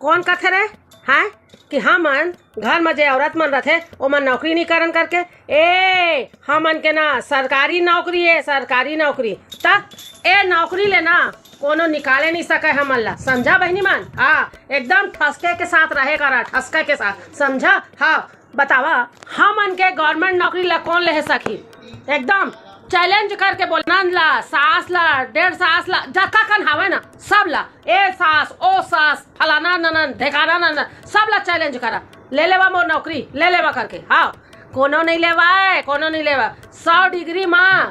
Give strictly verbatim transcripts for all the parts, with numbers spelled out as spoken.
कौन कथे रे? हैं? कि हमन घर म जे औरत मन रथे, ओमन नौकरी नइ करन करके? ए, हमन के ना सरकारी नौकरी ए, सरकारी नौकरी। त ए नौकरी ले ना कोनो निकाले नइ सकय हमन ला, समझा बहिनी मन? हाँ, एकदम ठसके के साथ रहे करा, ठसका के साथ, समझा? हाँ, बतावा, हमन के गवर्नमेंट नौकरी ला कौन ले सकही? एकदम चैलेंज करके बोल, नंद ला, सास ला, डेढ़ सास ला, जतका कन हावय ना, सब ला, ए सास, ओ सास, फलाना ननन, ढेकाना ननन, सब ला चैलेंज करा, ले लेवा मोर नौकरी, ले लेवा करके। हाँ, कोनो नइ लेवय, कोनो नइ लेवय। सौ डिग्री मा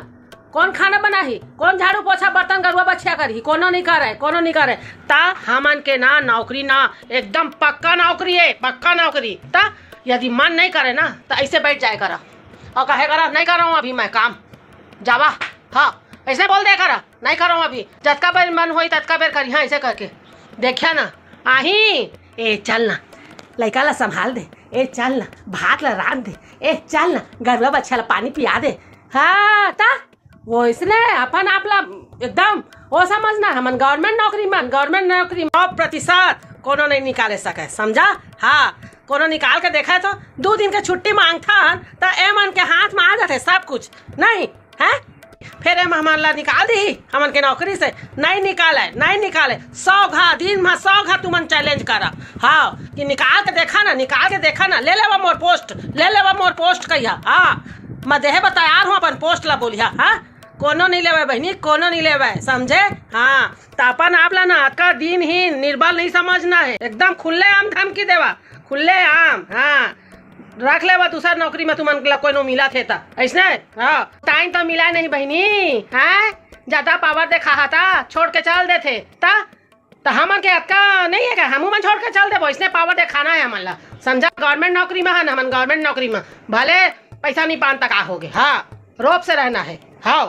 कौन खाना बनाही, कौन झाड़ू पोछा बर्तन गरुआ बछिया करही? कोनो नइ करय, कोनो नइ करय। त हमन के ना नौकरी ना, एकदम पक्का नौकरी ए, पक्का नौकरी। त यदि मन नइ करे ना, त ऐसे बैठ जाए करा अउ कहे करा, "नइ करव अभी मैं काम, जावा।" हाँ, ऐसे बोल दे करा, "नइ करव अभी, जतका बेर मन होई ततका बेर करिहा।" ऐसे करके देखिया ना, आही, ए चल ना, लइका ला संभाल दे, ए चल ना, भात ला रांध दे, ए चल ना, गरुआ बछिया ला पानी पिया दे। हाँ, त वइसने अपन आप ला एकदम ओ समझना, हमन गवर्नमेंट नौकरी मन, गवर्नमेंट नौकरी सौ प्रतिशत कोनो नइ निकाले सकय, समझा? हाँ, कोनो निकाल के देखय तो दू दिन के छुट्टी मांगथन, त ए मन के हाथ म आ जाथे सब कुछ, नहीं? हैं? फेर ए मन हमन ला निकाल दिही हमन के नौकरी से? नइ निकालय, नइ निकालय। सौ घा, दिन म सौ घा तुमन चैलेंज करा। हाँ, कि निकाल के देखा ना, निकाल के देखा ना, ले लेवा मोर पोस्ट, ले लेवा मोर पोस्ट कहिया। हाँ, मैं देहे बर तैयार हूँ अपन पोस्ट ला बोलिया। हाँ, कोनो नइ लेवय बहिनी, कोनो नइ लेवय, समझे? हाँ, त अपन आप ला ना अतका दिन ही निर्बल नइ समझना हे, एकदम खुल्ले आम धमकी देवा, खुल्ले आम। हाँ, रख लेवा दूसर नौकरी म तुमन ला कोनो मिलत हे त, अइसने? हाँ, टाइम तो मिला नहीं बहिनी, हैं? ज्यादा पावर देखाहा त छोड़ के चल देथे, त, त हमन के अतका नइ हे का? हमू मन छोड़ के चल देबो, अइसने पावर देखाना हे हमन ला, समझा? गवर्नमेंट नौकरी म हन हमन, गवर्नमेंट नौकरी म, भले पैसा नइ पान त का होगे, हाँ, रोब से रहना हे। हाँ।